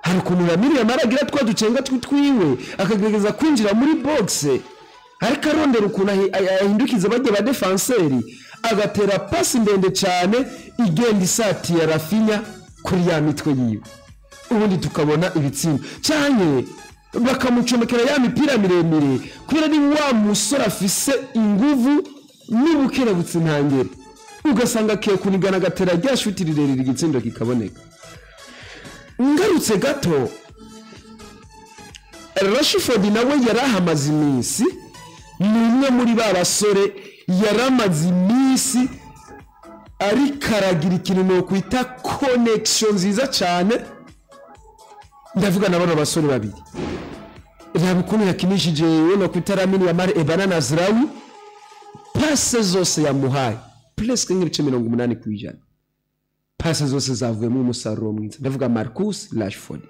Hari ukuntu Lamine Yamal agira twa ducenga twiwe, akagerageza kwinjira muri box, ariko arondera ukuntu ahindukiza bajya ba défenseurs, agatera pasi ndende cyane igenda isatiye Raphinha kuri ya mitwe yiwe, ubundi tukabona ibitsindo, cyane bakamucomekera ya mipira miremire, kubera ni wa musore afise inguvu n'ubukerebutsi ntangere, ugasanga akiye kunigana, agatera rya shuti rirerire, igitsindo kikaboneka. Ngarutse gato, Rashford nawe yari ahamaze iminsi, ni umwe muri ba basore yari amaze iminsi ariko aragira ikintu nokwita connexion nziza cyane. Ndavuga na bano basore babiri, raba ukuntu yakinishije we nokwita Lamine Yamal Ebana Mazraoui. Passe zose yamuhaye, presque nk'ibice 80%, passe zose zavuyemo umusaruro mwiza. Ndavuga Marcus Rashford,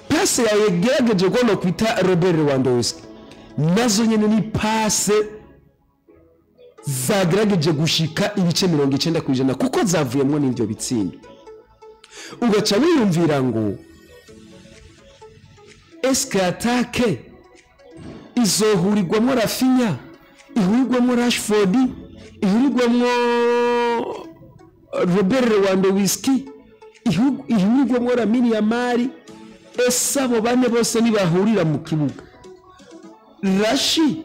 passe yagerageje ko kwita Robert Lewandowski, nazo nyene ni passe zagerageje gushika ibice 90%, kuko zavuyemo n'ivyo bitsindo. Ugaca wiyumvira ngo eske attaque izohurirwamo Raphinha, ihurirwamo Rashford, ihurirwamo Robert Lewandowski, ihurirwamo Lamine Yamal? Ese abo bane bose nibahurira mu kibuga, Rashi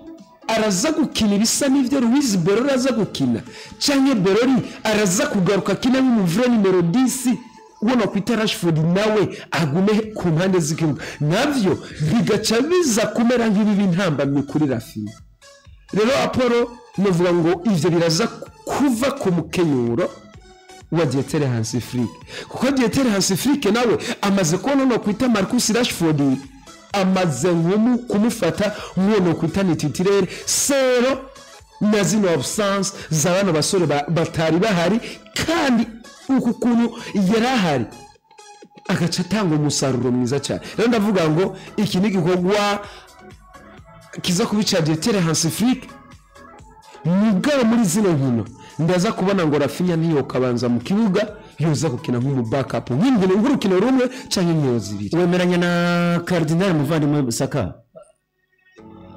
araza gukina ibisa n'ivyo Luis Borori aza gukina, canke Borori araza kugaruka akina nk'umu vrai numéro 10, ubona kwita Rashford nawe agume ku mpande z'ikibuga? Navyo bigaca biza kumera nk'ibibi ntambamye kuri Raphinha. Rero Apollo, novuga ngo ivyo biraza kuva ku mukenyuro wa Dieter Hansi Flick, kuko Dieter Hansi Flick nawe amaze kubona no kwita Marcus Rashford, amaze nkumu kumufata nk'uwo no kwita ni titulaire sero na zino absence za bano basore batari bahari, kandi uku kuntu yari ahari agaca atanga umusaruro mwiza cyane. Rero ndavuga ngo iki ni igikorwa kiza kubica Dieter Hansi Flick. Mugabo muri zino nkino ndaza kubona ngo Raphinha ntiyokabanza mu kibuga, yoza gukina nk'umu backup nk'inkino, nk'urukino rumwe canke inkino zibiri. Wemeranya na Cardinal, muvandimwe Saka?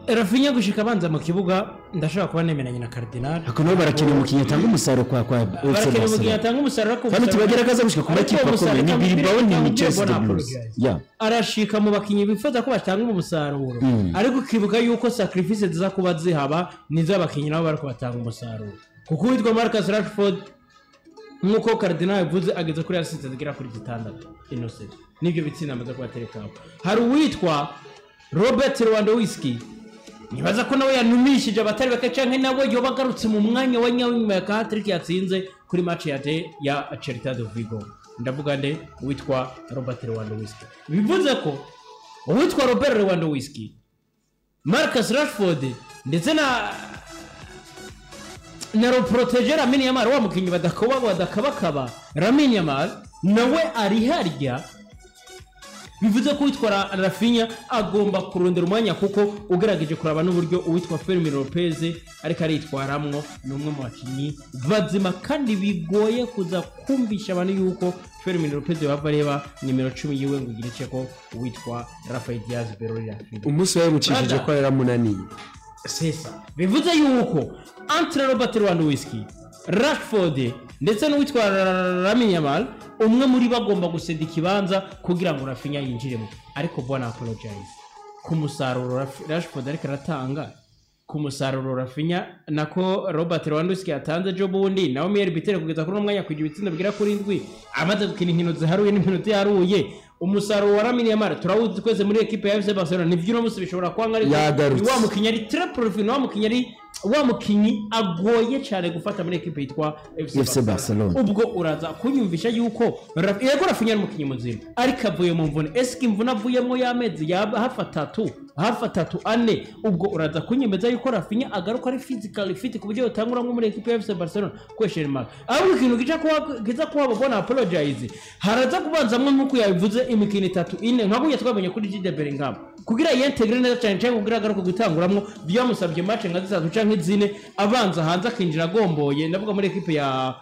Raphinha gushika abanza mu kibuga, ndashobora kuba nemeranya na Cardinal. Ariko nabo barakeneye umukinnyi atanga umusaruro kwa FC Barakeneye umukinnyi Barcelona. atanga umusaruro, ariko Kandi tubageragaza gushika ku ariko makipe uwo akomeye, ni musaruro Bilbao, ni reka Chelsea, mbwire the Blues. Apologize. Arashika mu bakinnyi bifuza ko batanga umusaruro, ariko ukibuka yuko sacrifice ziza kuba zihaba nizo abakinnyi nabo bariko batanga umusaruro, kuko uwitwa Marcus Rashford, nk'uko Cardinal yavuze, ageze kuri assist zigera kuri 6 innocent nibyo bitsinda amaze kubaterekaho. Hari uwitwa Robert Lewandowski, nibaza ko nawe yanumishije abatari bake, canke nawe yoba agarutse mu mwanya wa nyawo nyuma ya hat-trick yatsinze kuri match ya de ya Celta de Vigo. Ndavuga nde? Uwitwa Robert Lewandowski. Bivuze ko uwitwa Robert Lewandowski, Marcus Rashford ndetse na protégé Lamine Yamal, wa mukinyi badakoba badakabakaba, Lamine Yamal nawe ari harya. Bivuze ko uwitwa Raphinha agomba kurondera umwanya, kuko ugerageje kuraba n'uburyo uwitwa Fermin Lopez ariko aritwaramwo, ni umwe mu bakinyi bazima, kandi bigoye kuza kumvisha abantu yuko Fermin Lopez bava areba nimero 10 yiwe ngo igire ko uwitwa Rafael Diaz Berori Raphinha. Umunsi wayimucishije Brother. ko yaramunaniye. Sesa bivuze yuko entre Robert Lewandowski, Rashford ndetse n'uwitwa Lamine Yamal, umwe muri bo agomba guseda ikibanza kugira ngo Raphinha yinjiremo. Ariko bona apologize ku musaruro Rashford ariko aratanga, ku musaruro Raphinha, nako Robert Lewandowski yatanze ejo bundi, nawe meilleur buteur kugeza kuri uno mwanya, kugira ibitsinda bigera kuri 7 amaze gukina inkino ziharuye n'iminota iharuye. Umusaruro wa Lamine Yamal turawuzi twese muri ekipe ya FC Barcelona. Nivyo, uno munsi bishobora kwanga, ariko Yagarutse. ni wa mukinyi ari très profil, ni wa mukinyi ari wa mukinyi agoye cyane gufata muri ekipe yitwa FC FC Barcelona. Ubwo uraza kunyumvisha yuko yego, Raphinha ari umukinyi muzima, ariko avuye mu mvune. Eske imvune avuyemo y'amezi yaba hafi 3, hafi 3, 4, ubwo uraza kunyemeza yuko Raphinha agaruka ari physically fit ku buryo yotangura nko muri ekipe ya FC Barcelona? Question mark. Ahubwo ikintu gica kuba kiza kuba, bona apologize, haraza kubanzamwo nk'uko yabivuze imikino 3, 4, nka burya twabonye kuri Jude Bellingham, kugira yintegre neza cyane cyane, kugira agaruke gutanguramwo byamusabye match nka 3 canke 4 abanza hanze, akinjira agomboye. Ndavuga muri ekipe ya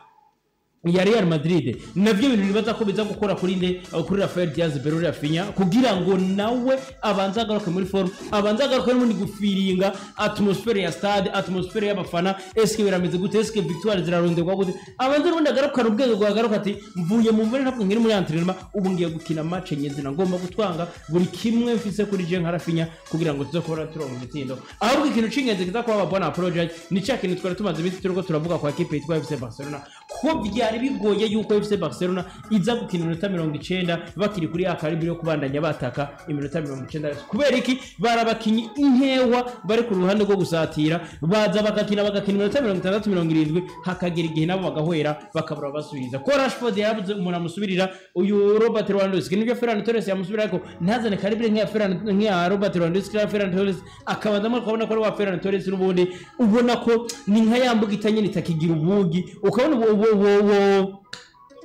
ya Real Madrid. Navyo bintu nibaza ko biza gukora kuri nde, kuri Rafael Diaz Bero Rafinha, kugira ngo nawe abanze agaruke muri forme, abanze agaruke n'ubundi gufiringa atmosphere ya stade, atmosphere y'abafana. Eske birameze gute? Eske victoire ziraronderwa gute? Abanze n'ubundi agarukana ubwenge bwagaruka, ati mvuye mu mvune, ntabwo nkiri muri entraînement, ubu ngiye gukina match nyezina, ngomba gutwanga buri kimwe mfise kuri je nka Rafinha kugira ngo tuze kubona turonka ibitsindo. Ahubwo ikintu c'ingenzi kiza kuba bona project ni cya kintu twari tumaze iminsi turiko turavuga kwa equipe yitwa FC Barcelona, ko byari bigoye yuko FC Barcelona iza gukina iminota 90 bakiri kuri ya calibre yo kubandanya bataka iminota 90. Kubera iki? Barabakinyi inkewa bari ku ruhande rwo gusatira, baza bagakina iminota 60, 70, hakagera igihe nabo bagahwera, bakabura basubiriza. Ko Rashford yabuze umuntu amusubirira, uyu Robert Lewandowski nibyo, Ferran Torres yamusubirira, ariko ntazane calibre nk'iya Ferran, nk'iya Robert Lewandowski cyangwa Ferran Torres, akabandamo ukabona ko ari wa Ferran Torres n'ubundi, ubona ko ni nka ya mbuga itanyine itakigira ubugi. Ukabona ubu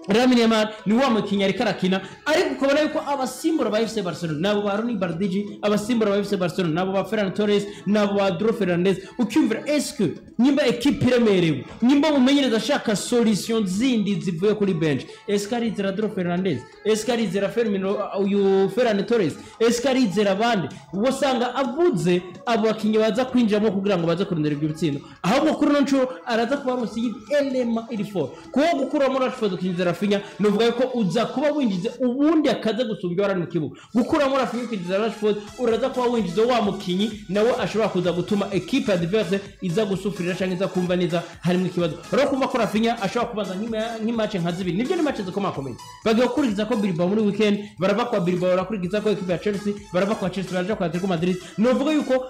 Lamine Yamal ni wa mukinnyi ariko arakina, ariko ukabona yuko abasimbura ba FC Barcelona nabo ba Roony Bardghji, abasimbura ba FC Barcelona nabo ba Ferran Torres, nabo ba Dro Fernandez. Ucyumvira eske nyimba equipe iremerewe, nyimba umumenyereza ashaka solution zindi zivuye kuri bench, eske arizera Dro Fernandez? Eske arizera Fermino, uyu Ferran Torres? Eske arizera abandi? Usanga avuze abo bakinnyi baza kwinjiramo kugira ngo baze kurondera ibyo bitsindo. Ahubwo kuri uno nshuro araza kuba aronse iyindi élément iri fort, kuko gukuramo Rashford ukinjiza Rafinha, nuvuga ko uza kuba winjiza ubundi akaza gusumbya warari mu kibuga. Gukuramo Rafinha ukinjiza Rashford, uraza kuba winjiza wa mukinyi nawe ashobora kuza gutuma equipe adverse iza gusufurira cyangwa iza kumva neza harimo ikibazo. Rero kumva ko Rafinha ashobora kubanza nk'i match nka zibiri, nibyo ni match zikomakomeye bagiye gukurikiza ko Bilbao muri weekend, barava kwa Bilbao barakurikiza ko equipe ya Chelsea, barava kwa Chelsea baraja kwa Atletico Madrid. Nuvuga yuko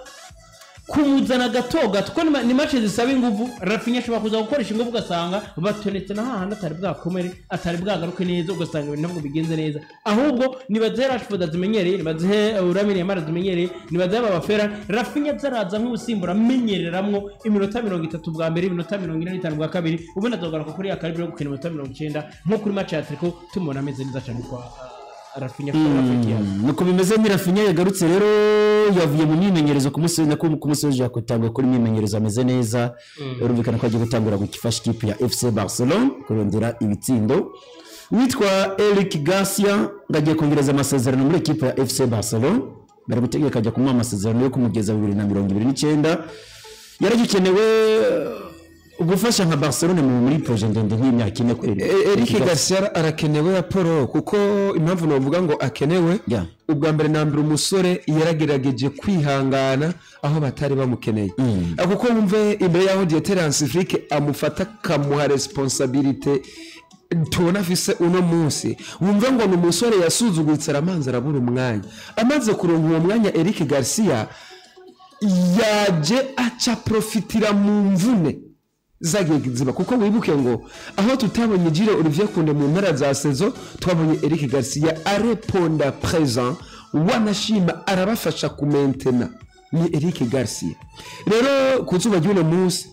kumuzana gato gato, ko ni match zisaba inguvu, Rafinha ashobora kuza gukoresha inguvu, ugasanga batonetse na hahandi atari bwakomere, atari bwagaruke neza, ugasanga ibintu ntabwo bigenze neza. Ahubwo nibazehe Rashford azimenyereye, nibazehe Lamine Yamal azimenyereye, nibazehe Babafera. Rafinha zaraza nk'ubusimbura amenyereramwo iminota 30 bwa mbere, iminota 45 bwa kabiri, ubundi azogaruka kuri ya calibre yo gukina iminota 90 nko kuri match ya Atletico, tumubona ameze neza cyane kwa Rafinha, kwa Rafinha. Nuko bimeze. Ni Rafinha yagarutse rero, yavuye mu myimenyerezo ku munsi, nako ku munsi w'ejo yakutangwa kuri imyimenyerezo ameze neza. Urumvikana ko agiye gutangura gufasha ikipe ya FC Barcelona kurondera ibitsindo. Witwa Eric Garcia ngo agiye kongereza amasezerano muri ekipe ya FC Barcelona. Bari gutegeka ajya kumuha amasezerano yo kumugeza 2029. Yaragikenewe gufasha nka Barcelona muri projet ndende nk'imyaka 4 kuri Eric Garcia arakenewe raporo, kuko impamvu navuga ngo akenewe, ubwa mbere na mbere umusore yaragerageje kwihangana aho batari bamukeneye. Kuko wumve imbere y'aho Dieter Hansi Flick amufata akamuha responsabilité tubona afise uno munsi, wumve ngo ni umusore yasuzuguritse, aramanza arabura umwanya. Amaze kuronka uwo mwanya, Eric Garcia yaje aca profitira mu mvune zagiye ziba, kuko wibuke ngo aho tutabonye Jules Olivier Koundé mu mpera za saison, twabonye Eric Garcia areponda présent, wanashima arabafasha kumentena. Ni Eric Garcia rero ku zuba ry'uno munsi,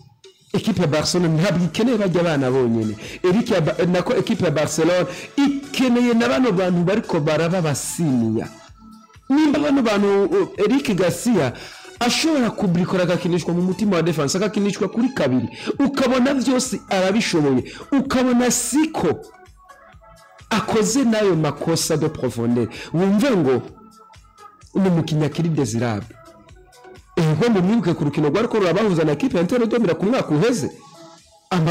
ekipe ya Barcelona ntabwo ikeneye bajya abana bonyene. Eric ya nako ekipe ya Barcelona ikeneye na bano bantu bariko baraba basiniya. Nimba bano bantu, Eric Garcia ashobora kubrikora, agakinishwa mu mutima wa defense, agakinishwa kuri kabiri, ukabona byose arabishoboye, ukabona siko akoze n'ayo makosa de profondeur, wumve ngo ni umukinnyi akiri désirable. Ego, mumwibuke ku rukino rwariko rurabahuza na ekipe ya Inter de Milan ku mwaka uheze,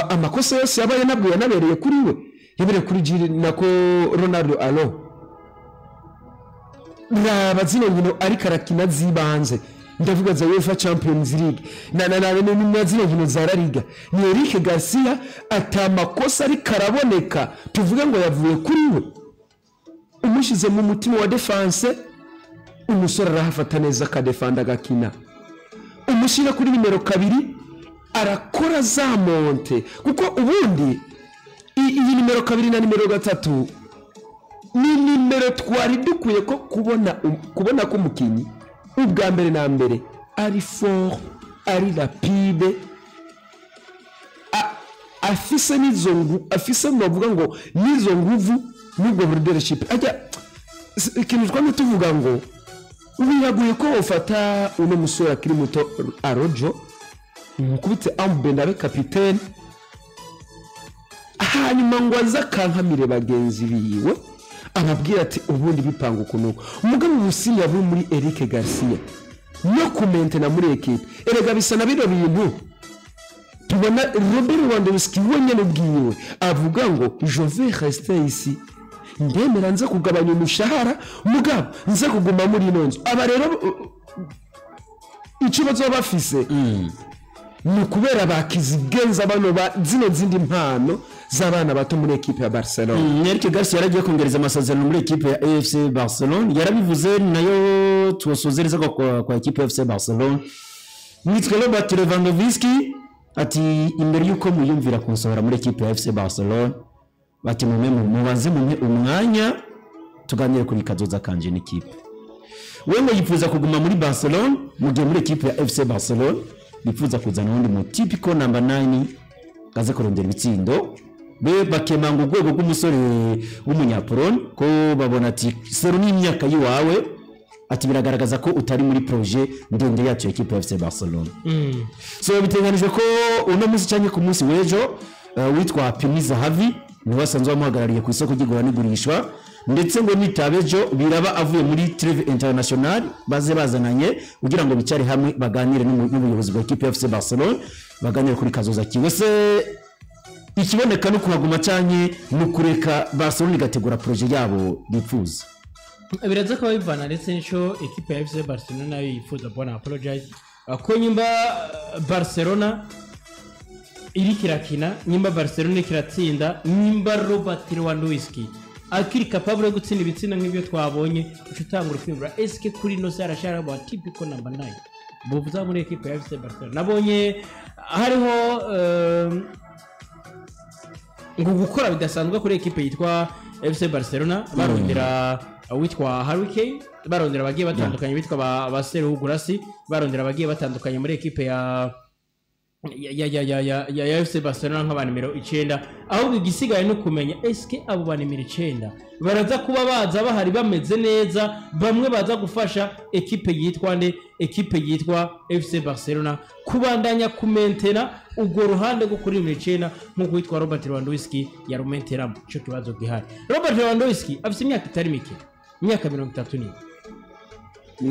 amakosa yose yabaye nabwo yanabereye kuri we, yabereye kuri Gilles, nako Ronaldo. Alo raba zino nkino ariko arakina zibanze, ndavuga za UEFA Champions League na zino nkino za La Liga, ni Eric Garcia atamakosa ariko araboneka tuvuge ngo yavuye kuri we. Umushize mu mutima wa defense, umusore arahafata neza, akadefanda, agakina. Umushyira kuri nimero 2, arakora za montées, kuko ubundi iyi nimero 2 na nimero 3 ni nimero twari dukwiye ko kubona ko umukinnyi ubwa mbere na mbere ari fort, ari rapide, afise n'izo afise novuga ngo n'izo nguvu n'ubwo leadership. Ajya ikintu twamye tuvuga ngo biragoye ko ufata uno musore akiri muto Araujo, mukubite armband abe kapitene. Hanyuma ngo aze akankamire bagenzi biwe, ababwira ati ubundi bipanga ukuntu. Umugabo ubusinya buri muri Eric Garcia no kumentena muri ekipe, erega bisa na bino bintu tubona Robert Lewandowski wenyine ubwiwe avuga ngo "Je vais rester ici, ndemera nze kugabanya umushahara, mugabo nze kuguma muri ino nzu." Aba rero icyo bazoba bafise ni ukubera bakizigenza bano ba zino zindi mpano z'abana bato muri ekipe ya Barcelona. Eric Garcia yaragiye kongereza amasezerano muri ekipe ya AFC Barcelone, yarabivuze nayo tuwasozereza kwa ekipe ya FC Barcelone. Nitwe Robert Lewandowski ati imbere y'uko muyumvira kunsohora muri ekipe ya FC Barcelone, bati mume mubanze mumpe umwanya tuganire kuri kazoza kanje n'ikipe. We ngo yifuza kuguma muri Barcelone, mu gihe muri ekipe ya FC Barcelone bifuza kuzana uwundi mu typical number 9 kaze kurondera ibitsindo. Be bakemanga urwego rw'umusore w'umunyapoloni, ko babona ati sero n'imyaka y'iwawe, ati biragaragaza ko utari muri projet ndende yacu ya ekipe ya FC Barcelone. So biteganijwe ko uno munsi cyangwa ku munsi w'ejo witwa Pini Zahavi niwe asanzwe amuhagarariye ku isoko ry'igura n'igurishwa, ndetse ngo nitabe ejo biraba avuye muri trêve international, baze bazananye kugira ngo bicare hamwe baganire n'ubuyobozi bwa ekipe ya FC Barcelone, baganire kuri kazoza kiwe. Se ikiboneka no kuhaguma canke ni ukureka Barcelone igategura projet yabo bifuza? Biraza kuba bivana ndetse n'icyo ekipe ya FC Barcelona nayo yifuza. Bona apologize ko nyimba Barcelona iriko irakina, nyimba Barcelona iriko iratsinda, nyimba Robert Lewandowski akiri capable yo gutsinda ibitsinda nk'ibyo twabonye, uca utangura kwiyumvira eske kuri ino se arashara ba typical number 9 buvuza muri ekipe ya FC Barcelona. Nabonye hariho ngo gukora bidasanzwe kuri ekipe yitwa FC Barcelona, barondera uwitwa Harry Kane, barondera abagiye batandukanye bitwa ba Serhou Guirassy, barondera abagiye batandukanye muri ekipe ya FC Barcelona nk'aba nimero 9. Ahubwo igisigaye no kumenya eske abo ba nimero 9 baraza kuba baza bahari bameze neza, bamwe baza gufasha ekipe yitwa nde, ekipe yitwa FC Barcelona kubandanya kumentena ubwo ruhande rwo kuri nimero 9 nk'uko witwa Robert Lewandowski yarumenteramo. Ico kibazo gihari, Robert Lewandowski afite imyaka itari mike, imyaka 37.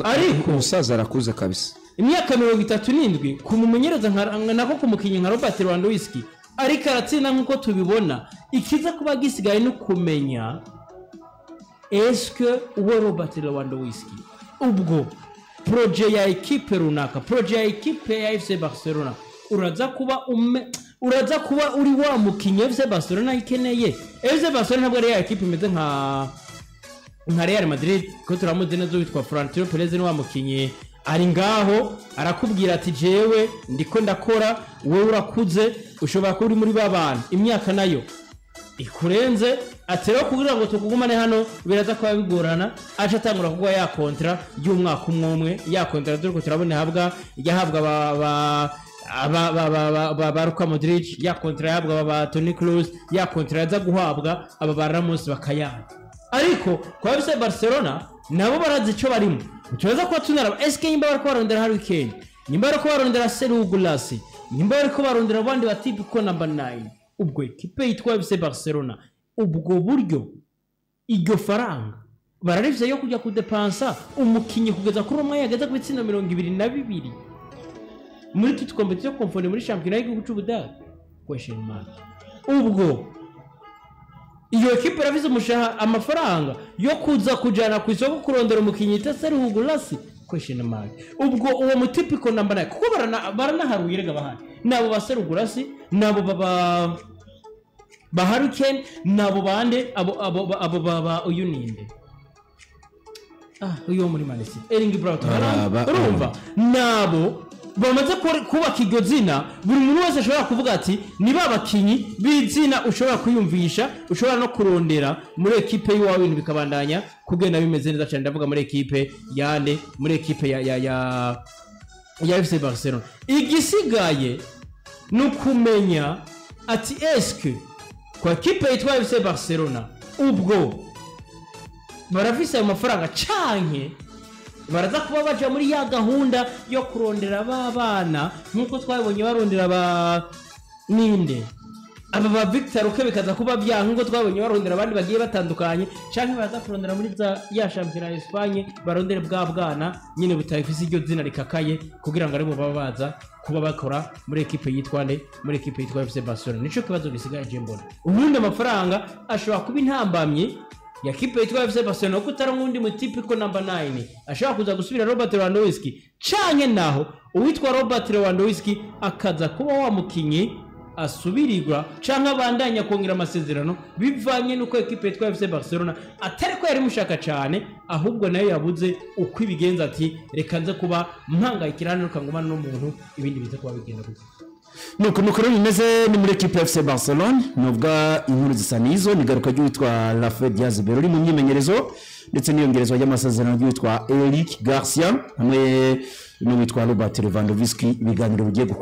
Ariko umusaza arakuze kabisa. Imyaka 37 kumumenyereza nako ku mukinnyi nka Robert Lewandowski ariko aratsinda nk'uko tubibona, ikiza kuba gisigaye no kumenya eske uwo Robert Lewandowski ubwo projet ya ekipe runaka, projet ya ekipe ya FC Barcelona, uraza kuba uri wa mukinnyi FC Barcelona ikeneye. FC Barcelona ntabwo ari ya ekipe imeze nka Real Madrid, ko turamuzi neza witwa Florentino Perez ni wa mukinyi ari ngaho arakubwira ati jewe ndiko ndakora, wowe urakuze, ushobora kuba uri muri ba bantu imyaka nayo ikurenze, ati rero kugira ngo tukugumane hano biraza kuba bigorana. Aca atangura kuguha ya contrat y'umwaka umwe umwe, ya contrat dore ko turabona ihabwa yahabwa ba aba ba ba ba ba ba Luka Modric, ya contrat yahabwa aba ba Toni Kroos, ya contrat yaza guhabwa aba ba Ramos bakayanga. Ariko kwa FC Barcelona nabo barazi icyo barimo. Turaza kuba tunaraba eske nyimba bariko barondera Harry Kane, nyimba bariko barondera Serhou Guirassy, nyimba bariko barondera abandi ba typical number 9, ubwo ekipe yitwa FC Barcelona ubwo buryo iryo faranga bararivye yo kujya kudepansa umukinyi kugeza kuri umwe yageze ku bitsinda 22 muri toutes compétitions confondues muri shampiyona y'igihugu c'Ubudage, question mark. Ubwo iyo ekipe irafise umushaha amafaranga yo kuza kujana ku isoko kurondera umukinyi yita Serhou Guirassy, question mark. Ubwo uwo mu typical number 9 kuko baranaharuye rega bahari nabo ba Serhou Guirassy, nabo baba ba Harry Kane, nabo bande abo baba uyu ninde, uyu wo muri Man City, Erling Braut Haaland. Urumva nabo bamaze kubaka iryo zina, buri muntu wese ashobora kuvuga ati ni ba bakinyi b'izina ushobora kwiyumvisha, ushobora no kurondera muri ekipe y'iwawe, ibintu bikabandanya kugenda bimeze neza cyane. Ndavuga muri ekipe yande, muri ekipe ya FC Barcelona. Igisigaye ni ukumenya ati eske kwa ekipe yitwa FC Barcelona ubwo barafise ayo mafaranga canke baraza kuba baja muri ya gahunda yo kurondera ba bana nk'uko twabonye barondera ba ninde. Aba ba Victor Roque bikaza kuba byanka, nk'uko twabonye barondera abandi bagiye batandukanye, canke baza kurondera muri za ya shampiyona ya Espagne, barondere bwa bwana nyine butayifise iryo zina rikakaye, kugira ngo aribo baba baza kuba bakora muri ekipe yitwa nde, muri ekipe yitwa FC Barcelona. Nico kibazo gisigaye je mbona. Ubundi amafaranga ashobora kuba intambamyi ya kipe yitwa FC Barcelona, kuko utari undi mutipe ko number 9 ashobora kuza gusubira Robert Lewandowski, canke naho uwitwa Robert Lewandowski akaza kuba wa mukinyi asubirirwa canke abandanya kongera amasezerano, bivanye n'uko ekipe yitwa FC Barcelona atari ko yari mushaka cane, ahubwo nayo yabuze uko ibigenza, ati reka nze kuba mpangayikira hano, reka ngumane n'umuntu, ibindi bize kuba bigenda gutya. Nuko rero bimeze ni muri ekipe ya FC Barcelone. Nubwo inkuru zisa n'izo, ni igaruka ry'uwitwa Rafael Diaz Bero uri mu myimenyerezo, ndetse n'iyongerezwa ry'amasezerano ry'uwitwa Eric Garcia hamwe n'uwitwa Robert Lewandowski, ibiganiro bigiye gukorwa.